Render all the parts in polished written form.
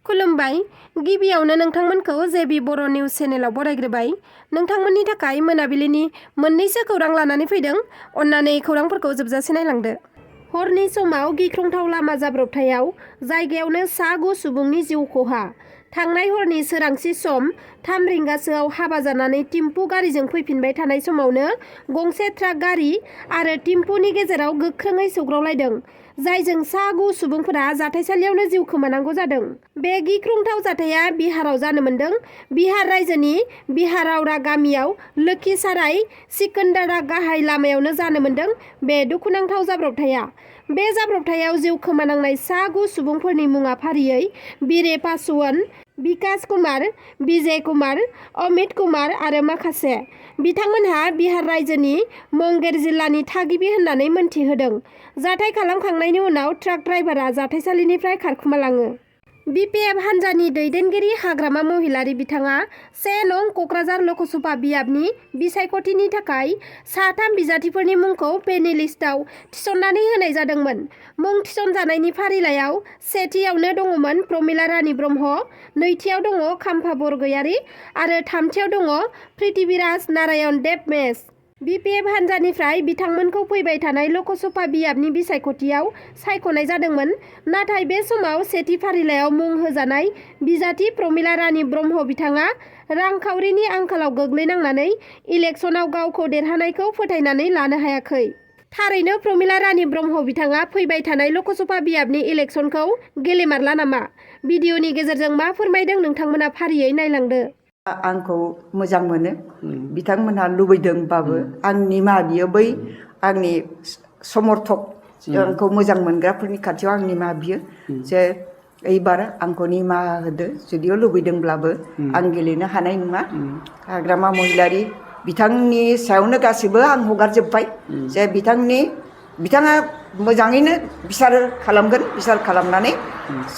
खुलुमबाय गिबियावनो नोंथांमोनखौ JB Boro news चेनेलाव बरायग्रोबाय। नोंथांमोननि थाखाय मोनाबिलिनि मोननैसो खौरां लानानै फैदों। अन्नानै खौरांफोरखौ जोबजासे नायलांदो। हरनि समाव गिख्रंथाव लामा जाब्रबथायाव जायगायावनो 6 सुबुंनि जिउ खहा। थांनाय हरनि सोरांसि सम 3 रिंगासोआव हाबा जानानै टेम्पु गारिजों फैफिनबाय थानाय समावनो गंसे ट्राक गारि आरो टेम्पुनि गेजेराव गोख्रोङै सौग्रावलायदों, जायजों 6 सुबुंफोरा जाथायसालियावनो जिउ खोमानांगौ जादों। बे गिख्रंथाव जाथाया बिहाराव जानो मोन्दों। बिहार रायजोनि बिहारावरा गामियाव लखीसाराय सिकंदरा गाहाय लामायावनो जानो मोन्दों बे दुखुनांथाव जाब्रबथाया। बे जाब्रबथायाव जिउ खोमानांनाय 6 सुबुंफोरनि मुङा फारियै बीरे पासवान, विकास कुमार, विजय कुमार, अमित कुमार आरो माखासे। बिथांमोनहा बिहार रायजोनि मुंगेर जिल्लानि थागिबि होननानै मोनथिहोदों। जाथाय खालामखांनायनि उनाव ट्राक ड्राइभारा जाथायसालिनिफ्राय खारखुमालाङो। BPF हान्जानि दैदेनगिरि हाग्रामा महिलारी बिथाङा 1 नं क'क्राझार लकसभा बियाबनि बिसायख'थिनि थाखाय 3 बिजाथिफोरनि मुंखौ पेनेलिस्टआव थिसननानै होनाय जादोंमोन। मुं थिसनजानायनि फारिलाइयाव सेथियावनो दङमोन प्रमिला रानी ब्रह्म, नैथियाव दङ खाम्फा बरगयारी आरो थामथियाव दङ पृथ्वीराज नारायण देब मेस। BPF हान्जानिफ्राय बिथांमोनखौ फैबाय थानाय लकसभा बियाबनि बिसायख'थियाव सायख'नाय जादोंमोन। नाथाय बे समाव सेथि फारिलाइयाव मुं होजानाय बिजाथि प्रमिला रानी ब्रह्म बिथाङा रांखावरिनि आंखालाव गोग्लैनांनानै इलेक्शनाव गावखौ देरहानायखौ फोथायनानै लानो हायाखै। थारैनो प्रमिला रानी ब्रह्म बिथाङा फैबाय थानाय लकसभा बियाबनि इलेक्शनखौ गेलेमारला नामा? भिडिअनि गेजेरजों मा फोरमायदों नोंथांमोना फारियै नायलांदो। आंखौ मोजां मोनो, बिथांमोनहा लुबैदोंबाबो आं निमाहा बियो बै आंनि समर्थक आंखौ मोजां मोनग्राफोरनि खाथियाव आं निमाहा बियो जे एबार आंखौ निमाहा होदो, जुदिअ लुबैदोंब्लाबो आं गेलेनो हानाय नङा। हाग्रामा महिलारी बिथांनि सायावनो गासिबो आं हगारजोब्बाय जे बिथाङा मोजाङैनो बिसार खालामगोन, बिसार खालामनानै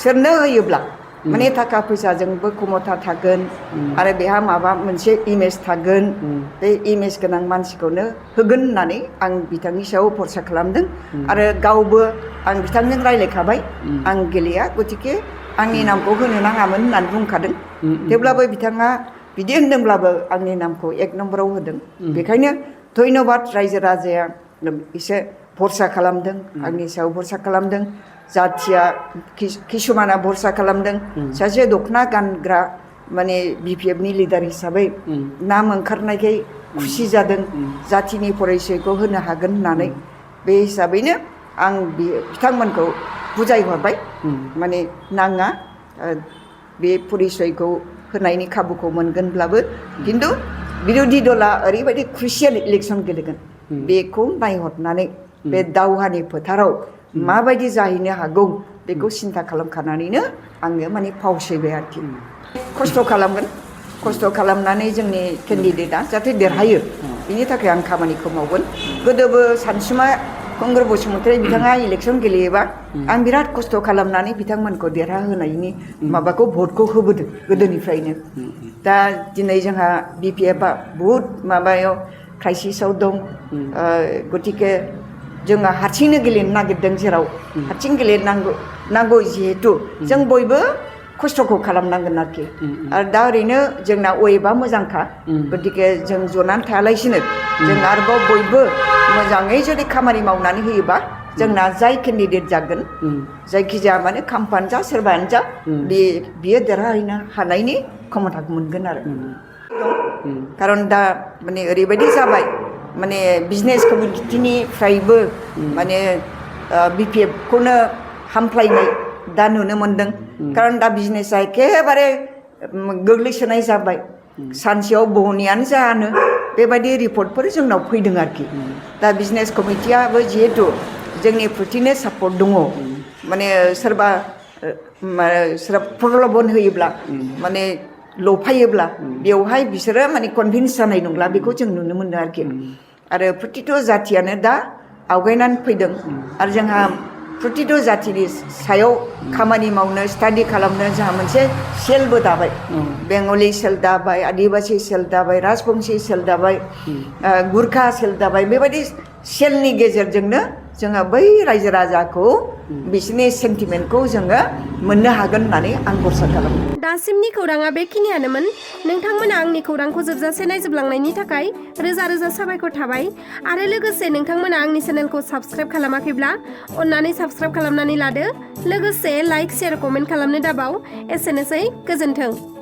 सोरनो होयोब्ला माने थाखा फैसाजोंबो खमथा थागोन आरो बेहा माबा मोनसे इमेज थागोन, बे इमेज गोनां मानसिखौनो होगोन होननानै आं बिथांनि सायाव भरसा खालामदों। आरो गावबो आं बिथांजों रायलायखाबाय आं गेलेया, गतिके आंनि नामखौ होनो नाङामोन होननानै बुंखादों। थेवब्लाबो बिथाङा बिदि होनदोंब्लाबो आंनि नामखौ 1 नम्बराव होदों। बेखायनो धन्यबाद, रायजो राजाया एसे भरसा खालामदों, आंनि सायाव भरसा खालामदों। जाथिया किसुमाना भरसा खालामदों। सासे दखना गानग्रा माने BPFनि लिडार हिसाबै नाम ओंखारनायखाय खुसि जादों, जाथिनि परिचयखौ होनो हागोन होननानै। बे हिसाबैनो आं बिथांमोनखौ बुजायहरबाय माने नाङा, बे परिचयखौ होनायनि खाबुखौ मोनगोनब्लाबो खिन्थु बिरोधि दला ओरैबायदि क्रुसियेल इलेक्शन गेलेगोन, बेखौ नायहरनानै बे दावहानि फोथाराव माबायदि जाहैनो हागौ बेखौ सिन्था खालामखानानैनो आङो माने फावसयबाय आरोखि। खस्थ' खालामगोन, खस्थ' खालामनानै जोंनि केन्डिडेटआ जाहाथे देरहायो बिनि थाखाय आं खामानिखौ मावगोन। गोदोबो सानसुमा खुंगुर बसुमतारी बिथाङा इलेक्शन गेलेयोबा आं बिराद खस्थ' खालामनानै बिथांमोनखौ देरहाहोनायनि माबाखौ भटखौ होबोदों गोदोनिफ्रायनो। दा दिनै जोंहा BPFआ बहुद माबायाव क्राइसिसाव दं, गतिके जोङो हारसिंनो गेलेनो नागिरदों, जेराव हारसिं गेलेनांगौ जिहेतु जों बयबो खस्थ'खौ खालामनांगोन आरोखि। आरो दा ओरैनो जोंना वेबआ मोजांखा, गतिके जों जनानै थायालासिनो जों आरोबाव बयबो मोजाङै जुदि खामानि मावनानै होयोबा जोंना जाय केन्डिडेट जागोन, जायखिजाया माने खाम्फानो जा सोरबायानो जा, बियो देरहाहैनो हानायनि क्षमताखौ मोनगोन आरो। खारन दा माने ओरैबायदि जाबाय, माने बिजनेस कमिउनिटिनिफ्रायबो माने BPFखौनो हामफ्लायनाय दा नुनो मोनदों। खारन दा बिजनेसा एखेबारे गोग्लैसोनाय जाबाय, सानसेयाव बहनैयानो जानो बेबायदि रिपर्टफोर जोंनाव फैदों आरोखि। दा बिजनेस कमिटियाबो जिहेतु जोंनि प्रतिनो सापर्ट दङ, माने सोरबा प्रलबन होयोब्ला माने लफायोब्ला बेवहाय बिसोरो माने कनभिन्स जानाय नंला, बेखौ जों नुनो मोनो आरोखि। आरो प्रतिथ' जाथियानो दा आवगायनानै फैदों आरो जोंहा प्रतिथ' जाथिनि सायाव खामानि मावनो, स्टाडि खालामनो जोंहा मोनसे सेलबो दाबाय। बेंगलि सेल दाबाय, आदिबासि सेल दाबाय, राजबंसि सेल दाबाय, गुरखा सेल दाबाय। बेबायदि सेलनि गेजेरजोंनो जोङो बै रायजो राजाखौ बिसोरनि सेन्टिमेन्टखौ जोङो मोननो हागोन होननानै आं भरसा खालामो। दासिमनि खौराङा बेखिनियानोमोन। नोंथांमोना आंनि खौरांखौ जोबजासे नायजोबलांनायनि थाखाय रोजा रोजा साबायखर थाबाय आरो लोगोसे नोंथांमोना आंनि चेनेलखौ साबस्क्राइब खालामाखैब्ला अन्नानै साबस्क्राइब खालामनानै लादो। लोगोसे लाइक, शेयार, कमेन्ट खालामनो दाबाव। एसेनोसै, गोजोन्थों।